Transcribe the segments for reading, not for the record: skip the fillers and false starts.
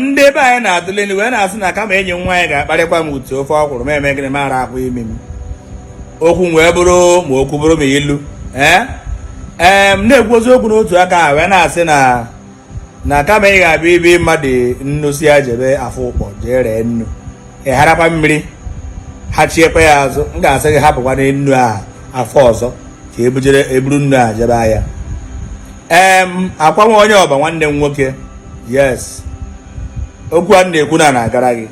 Ndị ebe anyị na-atụle wee na-asị na kama enyi m nwaanyị ga-akparịkwa m utu ofe ọkwụrụ m eme gịnị mara akwa imi m okwu m wee bụrụ ma okwu bụrụ ma ilu. Ee, m na-ekwu eziokwu n'otu aka a wee na-asị na kama ị ga-abịa ibi mmadụ nnu si ya jebe afọ ụkpọ jee ree nnu, ị harakwa mmiri ha chiekwa ya azụ, m ga-asị gị hapụkwa nnu ahụ afọ ọzọ ka ebujere eburu nnu ahụ jebe ahịa. Akwa nwa onye ọba, nwanne m nwoke, yes, okwu a na-ekwu na na-agara gị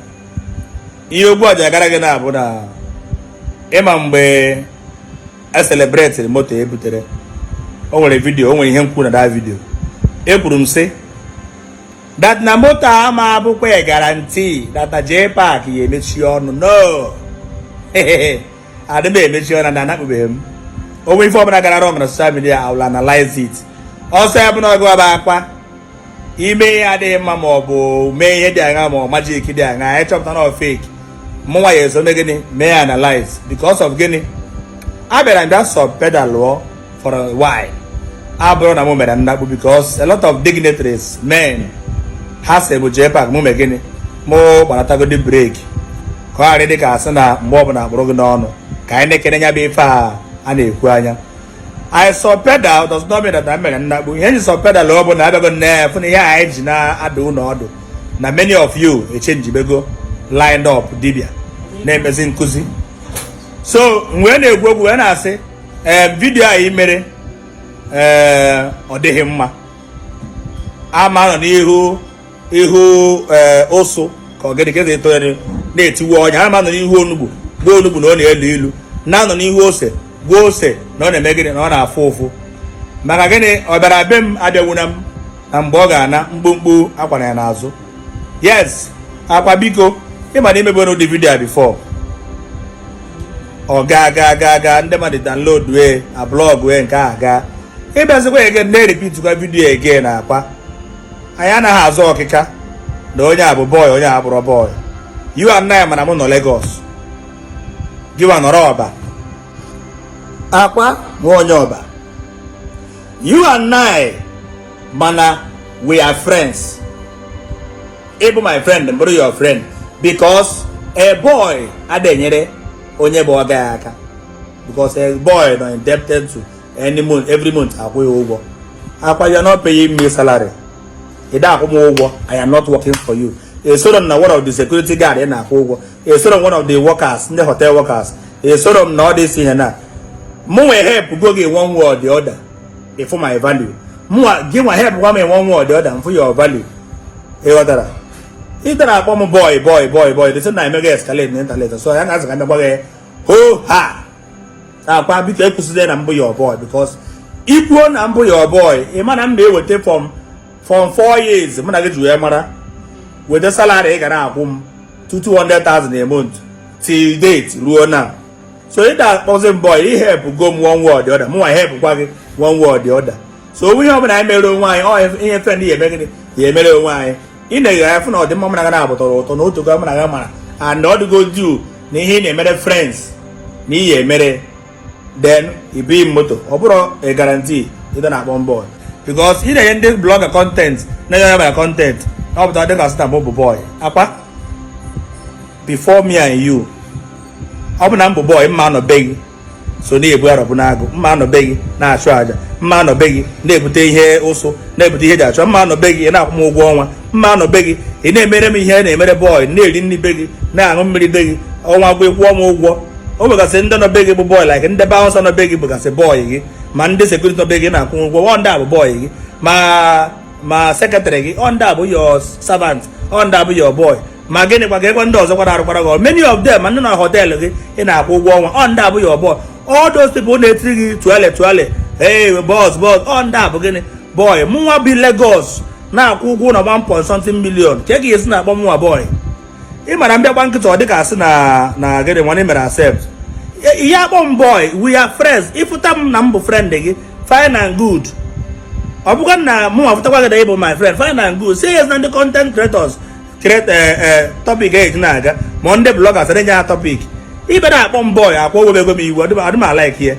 ihe okwu a ji agara gị na-abụ na ịma mgbe e celebrate moto e butere, o nwere video, o nwere ihe m kwuru na that video. Ekwuru m sị that na moto a ama abụkwa guarantee that na JPAC ya emechi ọnụ. No, adị m emechi ọnụ na anakpụbeghị m onwe. Ife ọbụla gara wrong na social media, I will analyze it. Ọsọ ya bụ na ọgụ bụ akwa ime ihe adịghị mma ma ọ bụ mee ihe dị aṅa ma ọ magic dị aṅa, anyị chọpụta na ọ fake, mụnwa ya eso mee gịnị? Mee analyze. Because of gịnị? A bịara bịa soft pedal lụọ for a while, abụrụ na mụ mere nnakpu, because a lot of dignitaries men ha si bụ JPAC mụ mee gịnị? Mụ gbaratagodi break ka ọ ghara ịdị ka asị na mgbe ọbụla akpụrụ gị n'ọnụ ka anyị na-ekene ya bụ ife a na-ekwu anya. I soft pedal does not mean that I mere nnakpu. Ihe nji soft pedal ọ bụ na abịago nne fụ na ihe anyị ji na-ada ụlọ ọdụ na many of you echenjibego lined up dibia na-emezi nkụzi. So m wee na-ekwu okwu wee na-asị, ee, video a ị mere, ee, ọ dịghị mma. Ama nọ n'ihu ihu, ee, ụsụ ka ọ gịnị ka esi eto ya na-etiwe ọnya. Ama nọ n'ihu onugbu gbuo onugbu na ọ na-elu ilu, na-anọ n'ihu ose gbuo ose na ọ na-eme gịnị? Na ọ na-afụ ụfụ. Maka gịnị? Ọ bịara be m abịawuna m na mgbe ọ ga-ana mkpumkpu akwara ya n'azụ. Yes, akwa, biko, ịma na imebe n'ụdị video a before ọ gaa gaa gaa gaa, ndị mmadụ download wee na blog wee nke a gaa, ịbịazikwa again na-repeat kwa video again. Akwa, anyị anaghị azụ ọkịka na onye a bụ boy, onye a bụrụ boy. You and I mana m nọ Lagos, gịwa nọrọ Ọba. Akwa nwa onye Ọba, you and I mana we are friends. Ịbụ my friend, m bụrụ your friend, because a boy adịghị onye bụ ọga ya aka, because a boy nọ indebted to any month, every month akwụ ya ụgwọ. Akwa, you are not paying me salary. Ị da akwụ m ụgwọ. I am not working for you. Esoro m na one of the security guard ị na-akwụ ụgwọ, esoro m one of the workers, ndị hotel workers, esoro m na ọ dị isi ihe na mụ nwee help go gị one way or the other ịfụ my value. Mụnwa gị nwa help gwa m one way or the other mfụ your value. Ị ghọtara? Ị dara akpọ m boy, boy, boy, boy, the na emega escalate na internet. So ya na-azụ ka m gwa gị ho ha. Akwa, biko, ekwusịla na mbụ your boy, because ikwuo na mbụ your boy, ị ma na m na-eweta from 4 years mụ na gị ji wee mara, weta salary ị ga na-akwụ m to 200,000 a month till date ruo now. So ị da-akpọzi m boy, ị help go m one way or the other, mụnwa help gwa gị one way or the other. So onwe ihe ọbụla anyị mere onwe anyị, ọ ihe friend ya eme gịnị ya emere onwe anyị. Ị na-eghe ya fụ na ọdịmma mụ na gị na-abụtara ụtọ na otu mụ na gị mara and ọ dịgo due na ihe ị na-emere friends na ihe emere. Then ibi moto, ọ bụrụ a guarantee ịda na-akpọ m boy, because ị na-enye ndị blogger content, na-enye onye mara content, ọ pụtara dịka sị na mụ bụ boy. Akwa, before me and you, ọ bụ na m bụ boy, mma anọ be gị so na-ebu arọbụ n'agụ, mma anọ be gị na-achụ àjà, mma anọ be gị na-ebute ihe ụsụ, na-ebute ihe eji achọ mma, anọ be gị ị na-akwụ m ụgwọ ọnwa, mma anọ be gị ị na-emere m ihe na-emere boy, na-eri nri be gị, na-aṅụ mmiri be gị, ọnwa gwụ ịkwụọ m ụgwọ. O nwegasị ndị nọ be gị bụ boy, like ndị bouncer nọ be gị bụgasị boy gị, ma ndị security nọ be gị na-akwụ ụgwọ, ọ ndị a bụ boy gị, ma secretary gị, ọ ndị a bụ your servant, ọ ndị a bụ your boy. Ma gịnị kwa ka ekwe ndị ọzọ kwara arụkwara gị, many of them, ma ndị nọ hotel gị ị na-akwụ ụgwọ ọnwa, ọ ndị a bụ your boy. All those people na-etiri gị tuele tuele, hey boss, boss, ọ ndị a bụ gịnị? Boy. Mụnwa bi Lagos na-akwụ ụgwọ na 1 point something million ka e ga-esi na-akpọ mụnwa boy. Ị mara mbịa gba nkịta, ọ dịka asị na gịnị nwanne mere accept ihe akpọ m boy. We are friends. Ịfụta m na m bụ friend gị, fine and good. Ọ bụkwa na mụ afụtakwa gị na ịbụ my friend, fine and good. Say yes na ndị content creators create topic eji na-aga, ma ndị bloggers na-enye ha topic ibe na-akpọ m boy. Akwa owebego m iwu adị m like ya.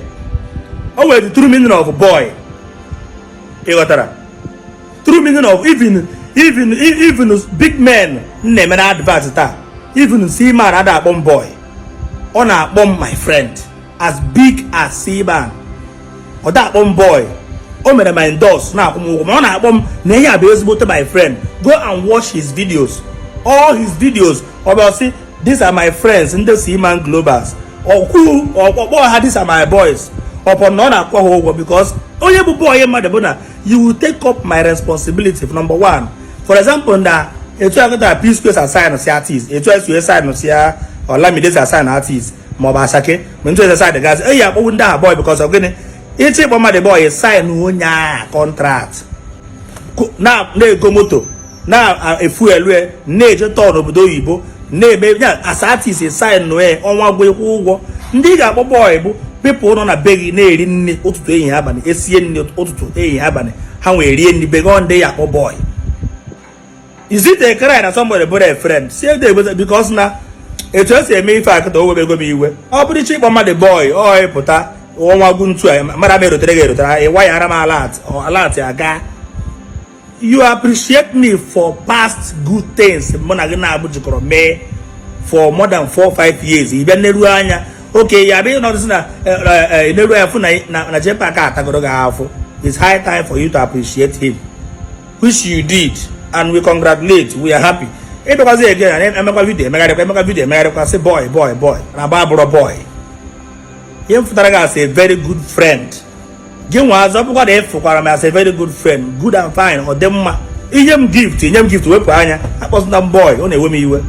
O nwere the true meaning of boy. Ị ghọtara true meaning of even Even big men m na-emere advert taa, even Seaman ada akpọ m boy, ọ na-akpọ m my friend. As big as Seaman, ọ da akpọ m boy. O mere my endorse, na-akwụ m ụgwọ, ma ọ na-akpọ m na ihe a bụ ezigbote my friend. Go and watch his videos, all his videos. Ọ bịa sị, "These are my friends, ndị Seaman Globals." Ọkwụ ọkpọkpọ ha, "These are my boys," ọpọ na ọ na-akwụ ha ụgwọ, because onye bụ boy mmadụ bụ na you will take up my responsibility, number one. For example, na etu akụta P Square assign si artist, etu esi assign si ya, Olamide si assign artist, maọbụ Asake ma ntụ esi assign gazi eyi akpọwu ndị ahụ boy, because of gịnị? Ịchọ ịkpọ mmadụ boy, sign onye a contract, na-ego moto, na-efu elu, na-eje tọọ n'obodo oyibo, na-eme ya as artist, sign nue ọnwa gwụ, ịkwụ ụgwọ. Ndị ị ga-akpọ boy bụ people nọ na be gị na-eri nri ụtụtụ, ehihie, abalị. Esie nri ụtụtụ, ehihie, abalị, ha nwee rie nri be gị. Ọ ndị ya akpọ boy. Is it a crime na somebody bụrụ a friend? Si ede egote, because na etu esi eme ife akịta, o webego m iwe. Ọ bụrụ iche ịkpọ mmadụ boy, ọ ịpụta ọnwa gwụ ntu a mara m erotere gị erotere, ịwa ya ara m alert alert aga. You appreciate me for past good things mụ na gị na-abụ jikọrọ mee for more than 4-5 years. Ị bịa neruo anya oke ya bịa nọdụsị na neruo anya fụ na JPAC atagoro gị afụ. It's high time for you to appreciate him, which you did, and we congratulate, we are happy. Ịbịakwazi again, emekwa video, emegharịkwa, emekwa video, emegharịkwa, sị boy, boy, boy, na agba abụrọ boy. Ihe m fụtara gị as a very good friend, gị nwa azụ ọbụkwa na ịfụkwara m as a very good friend, good and fine. Ọ dị mma. Inye m gift, inye m gift, wepụ anya, akpọzụna m boy, ọ na-ewe m iwe.